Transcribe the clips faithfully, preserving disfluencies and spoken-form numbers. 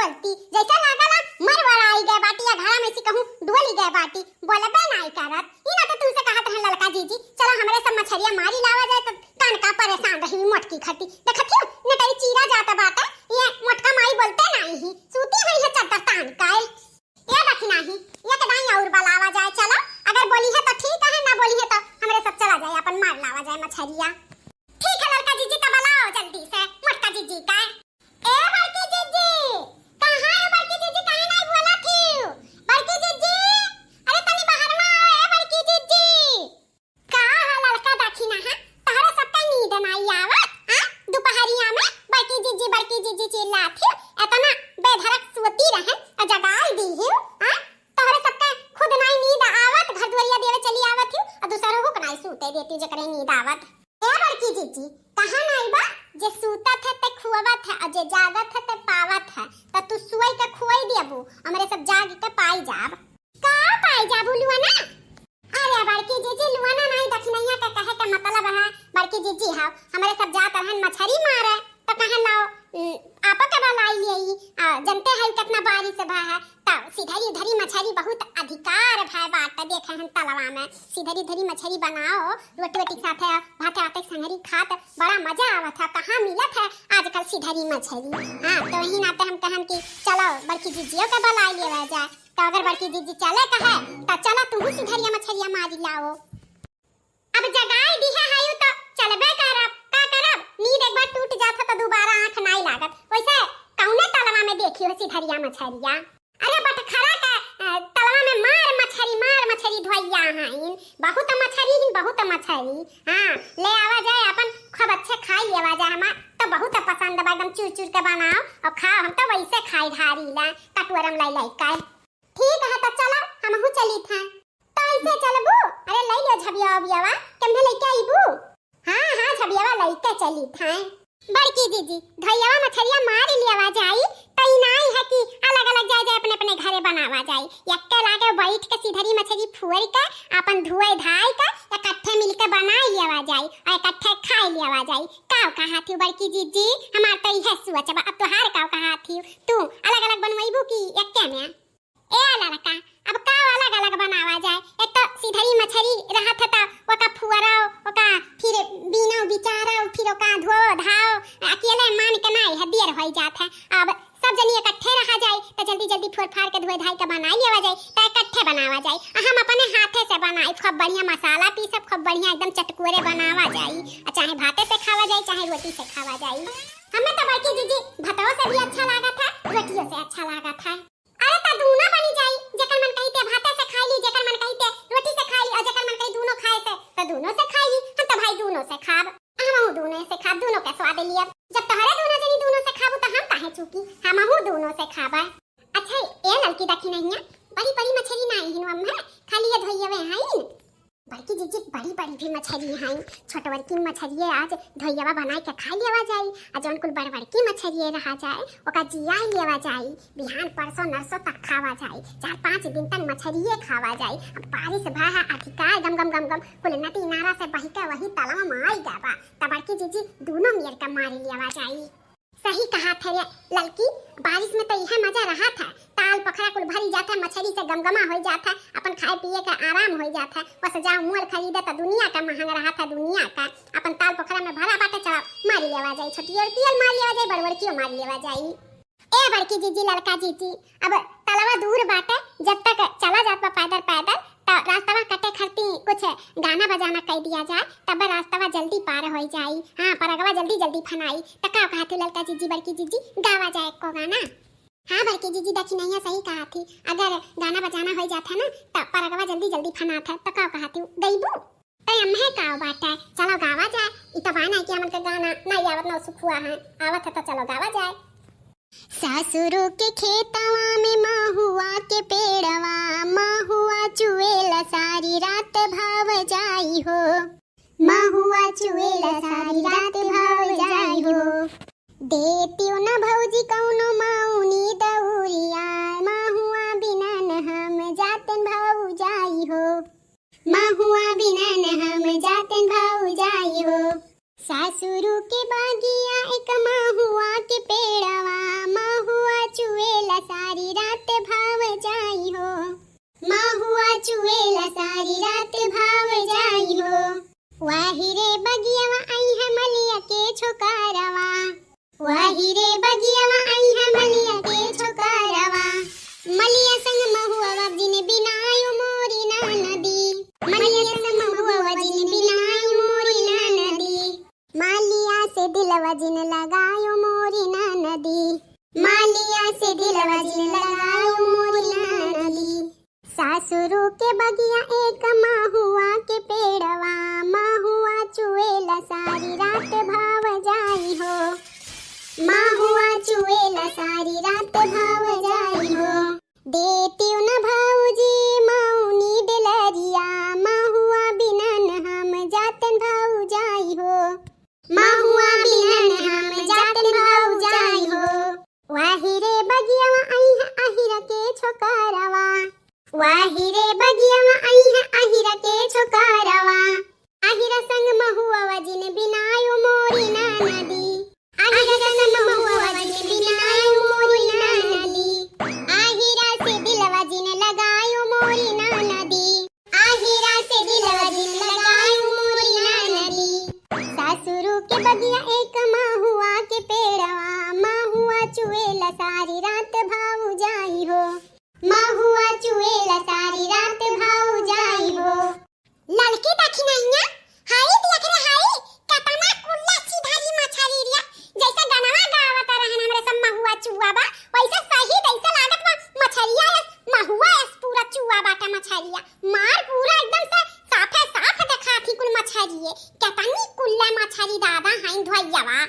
जैसे लागला मर वराई गए बाटी या घरा में से कहूँ डोली गए बाटी, बोलबे नाई करत। ई ना तो तुमसे कहत रहन ललका जीजी, चलो हमरे सब मछरिया मारी लावा जाए, तो कान का परेशान रही मोटकी खटी। देखत हियो, नटई चीरा जात बाटे, ये मोटका माई बोलते नाई ही, सूती हुई है चद्दर तान का। ए दखिनाही, एक दाई और बलावा जाए, चलो, अगर बोली है तो ठीक है, ना बोली है तो हमरे सब चला जाए, अपन मार लावा जाए मछरिया। ठीक है ललका जीजी, तो बलाओ जल्दी से मोटका जीजी का। ए बड़की जीजी, कहाँ है बड़की जीजी, कहीं नहीं बोला थी? बड़की जीजी, अरे तनी बाहर में आओ, ए बड़की जीजी। का है ललका दखिना है, तहरे सबका नींद नाई आवत, हाँ? दोपहरिया में बड़की जीजी, बड़की जीजी चिल्लात ही, इतना बेधड़क सोती रहन और जगाई दी ही, हाँ? तहरे सबका खुद नाई नींद आवत, घर दुआरिया देवे चली आवत ही, और दूसरों को नाई सूते देती जेकरे नींद आवत। ए बड़की जीजी, कहाँ नाई बा? जे सूतत है ते खुआवत है, और जे जागत है ते पावत है। तो तू सुई के खुआई देबू, हमरे सब जाग के पाई जाब। का पाई जाबू लुआना? अरे बड़की जीजी, लुआना नाई दखिनैया के कहे के मतलब है, बड़की जीजी हाव, हमरे सब जात रहन मछरी मारे, तो कहन लाओ, उम, आपा के बलाई ले आई, आ, जनते है कितना बारिश भा है, तो सिधरी उधरी मछरी बहुत अधिकार भा बात देखे हन तलवा में, सिधरी उधरी मछरी बनाओ, रोटी वोटी के साथे, भाते वाते के संगरी खात, बड़ा मजा आवत है। कहाँ मिलत है आजकल सिधरी मछरी? हाँ, तो वही नाते हम कहन कि चलो बड़की जीजियो के बलाई लेवा जाए। तो अगर बड़की जीजी चले कहे, तो चलो तुहू सिधरिया मछरिया मारी लाओ। अब जगाई दिहे हयू तो चलबे करब, का करब? नींद एक बार टूट जात है तो दोबारा आँख नाई लागत। वैसे कौने तलवा में देखी हो सिधरिया मछरिया? अरे बटखरा के, अ, तलवा में मार मछरी, मार मछरी धोइया हईन। बहुत मछरी ही, बहुत मछरी। हाँ, ले आवा जाए, अपन खूब अच्छे खाई लेवा जाए। हमार तो बहुत पसंद बा, एकदम चुर चुर के बनाओ और खाओ। हम तो वैसे खाई ढारी ला, कटोरम लाई लाई का। ठीक है, तो चलो, हमहू चली था। तो ऐसे चलबू? अरे, लई लियो झबिया उबियावा, केम्हे लइके अइबू? हाँ, हाँ, झबियावा लइके चली थाए। बड़की जीजी, धोइयावा मछरिया मार लियावा जाई, तो ई नाई है कि अलग-अलग जाए, जाए अपने, अपने घरे बनावा जाई। यक्के लागे बैठ के सिधरी मछरी फुअर के, अपन धोए धाए के, इकट्ठे मिल के बनाई लियावा जाई और इकट्ठे खाई लियावा जाई। काव कहा थी बड़की जीजी? हमार तो इहे सोच बा। अब तोहार काव कहा थी? तू अलग-अलग बनवैबू कि यक्के में? ए ललका, अब का अलग-अलग बनावा जाए? एक तो सिधरी मछरी रहत है त ओका फुअराओ, ओका फिर बीनो बिचारो, फिर ओका धो धाओ, अकेले मान के नाई है, देर होई जात है। अब सब जनी इकट्ठे रहा जाए त जल्दी-जल्दी फोर फार के धोए धाई के बनाई लेवा जाए, त इकट्ठे बनावा जाए। आ हम अपने हाथे से बनाई, खूब बढ़िया मसाला पीसब, खूब बढ़िया एकदम चटकोरे बनावा जाए। आ चाहे भाते से खावा जाए, चाहे रोटी से खावा जाए। हमें तो बड़की जीजी भतवा से भी अच्छा लागत है, रोटियों से अच्छा लागत है। अरे त दूनो बनी जाई, जेकर मन कही ते भाते से खाई ली, जेकर मन कही ते रोटी से खाई ली, और जेकर मन कही दूनो खाए से, त दूनो से खाई ली। हम तो भाई दूनो से खाब, हमहू दूनो से खाब, दूनो के स्वाद लियब। जब तोहरे दूनो जनी दूनो से खाबू त हम काहे चूकी, हमहू दूनो से खाब। अच्छा ए ललकी दखिनैया, बड़ी बड़ी मछरी ना आई हिन अम्मा, खाली ये धोइयवे आइन। बड़की जीजी, बड़ी बड़ी भी मछरी हैं, छोटवरकी मछरिये आज धोइयवा बनाए के खाई लेवा जाई, आ जौन कुल बड़वरकी मछरिये रहा जाए, ओका जियाई लेवा जाई, बिहान परसों नरसों तक खावा जाई, चार पाँच दिन तक मछरिये खावा जाई। अब बारिश भा है, अधिकार गम गम गम गम, कुल नदी नारा से बही के वही तलवा में आई गवा, त बड़की जीजी दूनो मेर का मारी लेवा जाई। सही कहा थे रे ललकी, बारिश में तो इहे मजा रहा था, ताल पोखरा कुल भरी जात है, मछरी से गमगमा हो जात है, अपन खाए पिए का आराम हो जात है। बस जाओ मोल खरीदे तो दुनिया का महंग रहा था, दुनिया का। अपन ताल पोखरा में भरा बाटे, चलो मारी लेवा जाई, छोटी और कियल मारी लेवा जाई, बड़वड़कियो मारी लेवा जाई। ए बड़की जीजी, ललका जीजी, अब तलवा दूर बाटे, जब तक चला जात बा पैदल पैदल, त रास्तवा कटे खरती कुछ गाना बजाना कई दिया जाए, तब रास्तवा जल्दी पार होई जाई। हाँ, परगवा जल्दी जल्दी फनाई। त का कहा थी ललका जीजी, बड़की जीजी, गावा जाए एको गाना? हाँ बड़की जीजी, दखिनैया सही कहा थी, अगर गाना बजाना होई जात है ना, त परगवा जल्दी जल्दी फनात है। त का कहा थी, गईबू? त अम्हे का बात है, चलो गावा जाए। इ तो बा ना कि हमन के गाना नहीं आवत ना सुखुआ है, आवत है तो चलो गावा जाए। सासुरु के खेतवा में महुआ के पेड़वा, महुआ चुएला सारी रात भाव जाई हो। महुआ चुएला सारी रात भाव जाई हो। देतियो न भौजी कौनो मौनी दौरिया, महुआ बिना न हम जातन भाव जाई हो। महुआ बिना न हम जातन भाव जाई हो। सासुरु के बागिया एक महुआ के पेड़वा, महुआ चुएला सारी रात भाव जाई हो। वाही रे बगियवा आई है मलिया के छोकरवा। वाही रे बगियवा आई है मलिया के छोकरवा। मलिया संग महुआ जिन बिनायो मोरी ननदी। मलिया संग महुआ जिन बिनायो मोरी ननदी। मालिया से दिलवा जिन लगायो मोरी ननदी। मालिया से दिलवा जिन लगायो मोरी ननदी। सासुरु के बगिया एक महुआ के पेड़वा, महुआ चुएला सारी रात भाव जाई हो। महुआ चुएला सारी रात भाव जाई हो। देतिउ न भौजी मौनी डेलरिया, महुआ बिनन हम जातन भौजाई हो। महुआ बिनन हम जातन भौजाई हो। वाही रे बगियवा आई है अहिरा के छोकरवा। वाही रे बगियवा आई है अहिरा के छोकरवा। अहिरा संग महुआ जिन बिनायो मोरी ननदी। अहिरा संग महुआ जिन बिनायो मोरी ननदी। अहिरा से दिलवा जिन लगायो मोरी ननदी। अहिरा से दिलवा जिन लगायो मोरी ननदी। सासुरु के बगिया एक महुआ के पेड़वा, महुआ चुएला सारी रात भाव जाई हो। महुआ चुएला सारी रात भाव जाई हो। ललकी दखिनहिया, हाई देख रे हाई, केतना कुल्ला सिधरी मछरी रिया। जैसे गनवा गावत रहन हमरे सब महुआ चुआ बा, वैसे सही जैसे लागत बा मछरिया एस, महुआ एस पूरा चुआ बाटे मछरिया। मार पूरा एकदम से साफे साफ देखात ही कुल मछरिये। केतनी कुल्ला मछरी दादा हईं धोइयावा।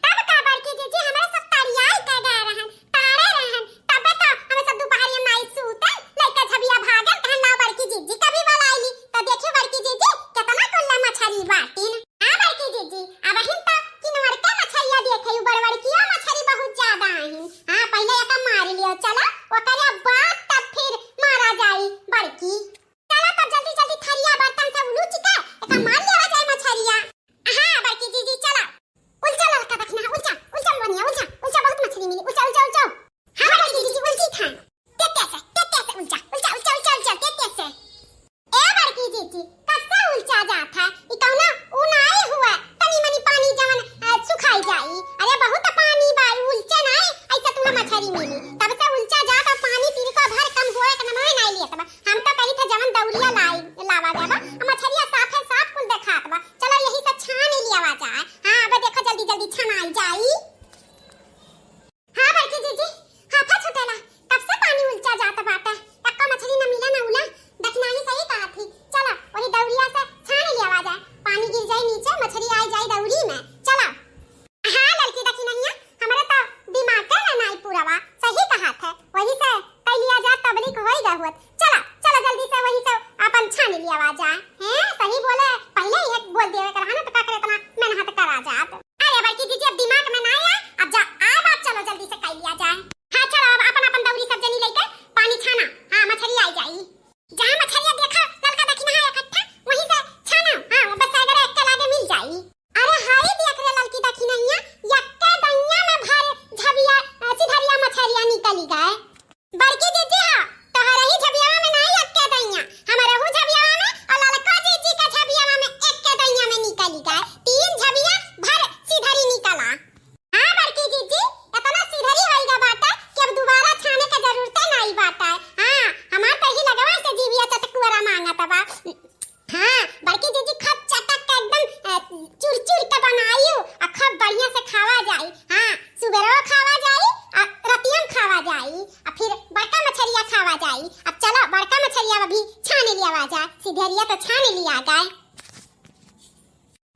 तब का बड़की जीजी हमरे सब तरियाई के गए रहन, ताड़े रहन, तबे तो हमें सब दुपहरिया में आई सूते, लइका झबिया भागल, कहन लाओ बड़की जीजी कभी बोलाइली, तो देखियो बड़की जीजी केतना कुल्ला मछरी बाटिन। हाँ बड़की जीजी, अबहिन तो किनवर के मछरिया देखे, उ बड़बड़किया मछरी बहुत ज्यादा आहिन। हाँ, पहिले एका मार लियो, चला, ओकरे बाद तब फिर मारा जाई बड़की। चला तब जल्दी जल्दी थरिया बर्तन सब उलूच के एका मार लिया जाए मछरिया। हाँ बड़की जीजी, चला। उलचा ललका दखिनहा, उलचा, उलचा मोनिया, उलचा, उलचा बहुत मछरी मिली, उलचा, उलचा, उलचा। हाँ बड़की जीजी, उलची खान। तेते से, तेते से उलचा, उलचा, उलचा, उलचा, उलचा, तेते से। ए बड़की जीजी, कब से उलचा जात है? ई कौनो ऊ नाई हुआ, तनी मनी पानी जवन, अ, सुखाई जाई। अरे बहुत पानी बा, ई उलचे नाई, ऐसे तुम्हें मछरी मिली। तब से उलचा जात और पानी तिनको भर कम हुआ, एक नमहे नाई लियत बा। हम तो कही थे जवन दौरिया लाई, लावा जाबा, आ मछरिया साफे साफ कुल देखात बा। चलो यही से छान लियावा जाए। हाँ, अब देखो जल्दी जल्दी छनाई जाई। हाँ बड़की जीजी, हाफा छुटेला, कब से पानी उलचा जात बाटे, एक्को मछरी न मिले न उले, दखिनही सही कहत ही। चलो वही दौरिया से छान लियावा जाए, पानी गिर जाई नीचे, मछरी आई जाई दौरी में। चलो। हाँ ललकी दखिनहिया, हमरे तो दिमाग के ना नाई पूरावा, सही कहत है, वही से कई लिया जा तबलीग होई गए होत। चला, चला जल्दी से वही से अपन छान लियावा जा। हैं, सही बोले, पहिले ही एक बोल देवे के रहा ना, तो का करे इतना मेहनत करा जात। अरे बड़की जीजी, अब दिमाग में ना आया, अब जा, अब, अब चलो जल्दी से कई लिया जाए। हाँ चलो, अब अपन अपन दौरी सब जनी लेके पानी छाना, हाँ मछरी आई जाई। जहाँ मछरिया देखा ललका दखिनहा इकट्ठा, वहीं से छाना, हाँ वो बस अगर एक के लागे मिल जाई। अरे हाय देख रे ललकी दखिनहिया, यक्के दइया में भर झबिया, अ, सिधरिया मछरिया निकली गए। बड़की जीजी हाँ, तोहरे ही झबियावा में नाई यक्के दइया, हमारे हु झबियावा में और ललका जीजी के झबियावा में एक्के दइया में निकली गए। तीन झबिया भर सिधरी निकला। हाँ बड़की जीजी, इतना सिधरी होई गा बाटे कि अब दोबारा छाने के जरूरते नाई बाटे। हाँ, हमार तो ही लगवा से जीविया चटकुआरा मांगत बा। हाँ, बड़की जीजी खूब चटक के एकदम, अ, चुरचुर के बनाइयो, आ खूब बढ़िया से खावा जाई। हाँ, सुबेरो खावा जाई, आ रतियम खावा जाई, आ फिर बड़का मछरिया खावा जाई। अब चलो, बड़का मछरिया अभी छान लियावा जा, सिधरिया तो छान लिया गए।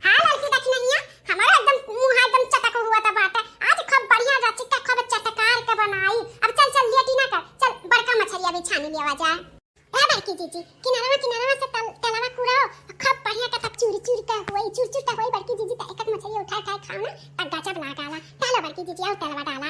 हाँ, ललकी दखिनहिया, हमारा एकदम मुँह एकदम चटक हुआ था बाटे। आज खूब बढ़िया रचिका खूब चटकार के बनाई। अब चल, चल, लेटी ना कर, चल, बड़का मछरिया भी छान लियावा जा। ए बड़की जीजी, किनारवा, किनारवा से तल-, तेलवा कुड़ाओ, खूब बढ़िया के तब चूर, चूर के होई, चूर, चूर के होई बड़की जीजी, त एक एक मछली उठा, उठा खाओ ना, तब गजब लागाला। डालो बड़की जीजी, आओ तेलवा डाला।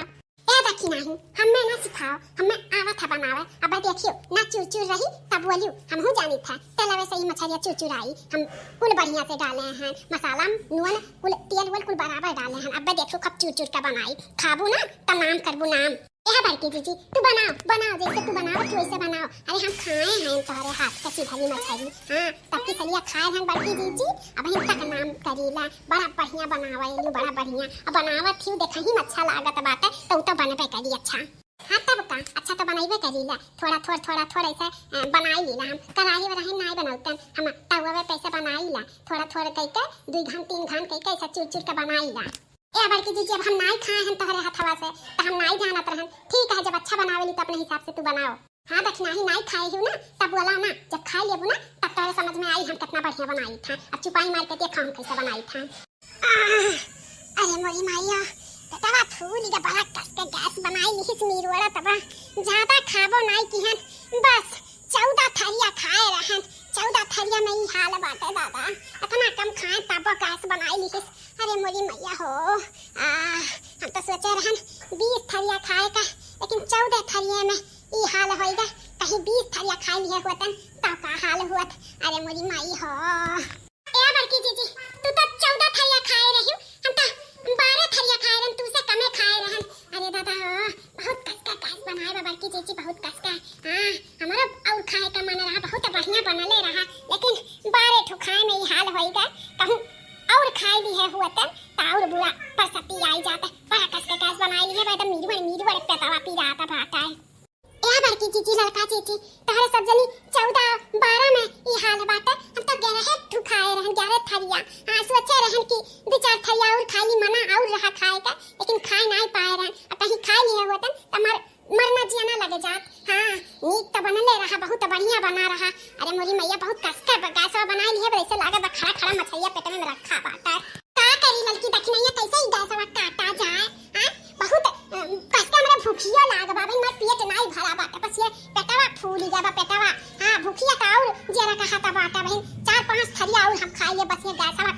ए दखिनही, हमें ना सिखाओ, हमें आवत है बनावे। अब देखियो, ना चूर, चूर रही, तब बोलियो, हमहू जानी था, तेलवे से ही मछलिया चूर, चूर आई। हम कुल बढ़िया से डाले हैं, मसाला, नून, कुल तेल, वेल कुल बराबर डाले हैं। अब देखियो, खूब चूर, चूर के बनाई, खाबू ना, त नाम करबू नाम। ए बड़की जीजी, तू बनाओ, बनाओ, जैसे तू बनावत हो वैसे बनाओ। अरे हम खाए हैं तोहरे हाथ का सिधरी मछरी। हाँ, तब की सलिया खाए हैं बड़की जीजी, अबहिन तक नाम करीला, बड़ा बढ़िया बनावेलू, बड़ा बढ़िया। अब बनावत ही देखही में अच्छा लागत बाटे, तो उ तो बनबे करी अच्छा। हाँ तब का, अच्छा तो बनइबे करीला, थोड़ा थोड़, थोड़ा थोड़ ऐसे, अ, बनाई लीला हम। कढ़ाई वढ़ाई नाई बनौतन, हम तवे पे ऐसे बनाई ला, थोड़ा थोड़ कइके, दुई घन तीन घन कइके ऐसे चुर चुर के बनाई ला। ए बड़की जीजी, अब हम नाई खाए हन तोहरे हथवा से, त हम नाई जानत रहन। ठीक है, जब अच्छा बनावेली त अपने हिसाब से तू बनाओ। हाँ दखिनाही, नाई खाए हूँ ना, तब बोला ना, जब खाए लेबू ना, तब तोहरे समझ में आई हम कितना बढ़िया बनाई था। अब चुपाई मार के देखा हम कैसे बनाई था। आह, अरे मोरी माइया, पेटवा फूल गया, बड़ा कस के गैस बनाई लिहिस मीरवड़ा तबा। ज्यादा खाबो नाई किहन, बस चौदह थरिया खाए रहन, चौदह थरिया में ई हाल बाटे दादा। इतना कम खाए तबो गैस बनाई लिहिस। अरे मोरी मैया हो, आ, हम तो सोचे रहन बीस थरिया खाए का, लेकिन चौदह थरिया में ई हाल होइगा। कहीं बीस थरिया खाए लिए होतन तब का हाल होत। अरे मोरी माई हो। ए बड़की जीजी, तू तो चौदह थरिया खाए रही, हम तो बारह थरिया खाए रहन, तू से कमे खाए रहन। अरे दादा हो, बहुत कस का गैस बनाए बा बड़की जीजी, बहुत कस का। हाँ, हमारा और खाए का मन रहा, बहुत बढ़िया बनले रहा, लेकिन बारह ठो खाए में ई हाल होइगा। कहूँ और खाए लिए हुआ तन, त और बुरा परसती आई जाता। बड़ा कस का गैस बनाए लिए बा, एकदम मीरू बड़े, मीरू बड़े पेटवा पी रहा था, भाटा है। ए बड़की जीजी, ललका जीजी, तोहरे सब जनी चौदह बारह में ई हाल बाटे। हम तो ग्यारह ठू खाए रहन, ग्यारह थरिया। हाँ, सोचे रहन कि दो चार थरिया और खाई ली, मना और रहा खाए का, लेकिन खाए नाई पाए रहन। अब कहीं खाए लिए होतन त मर, मरना जियना लगे जात। हाँ, नीक तो बनले रहा, बहुत बढ़िया बना रहा। अरे मोरी मैया, बहुत कस के ब-, गैसवा बनाए लिए, ऐसे लागत बा खड़ा खड़ा मछलिया पेट में रखा बाटे। का करी ललकी दखिनैया, कैसे ही गैसवा काटा जाए? हाँ, बहुत, अम, कस के हमरा भूखियो लाग बा, बहिन, हमार पेट नाई भरा बाटे, बस ये पेटवा फूल गया बा, पेटवा। हाँ, भूखिया का और जेरा कहा था बाटा, बहिन, चार पांच थरिया और हम खाए ले, बस ये गैसवा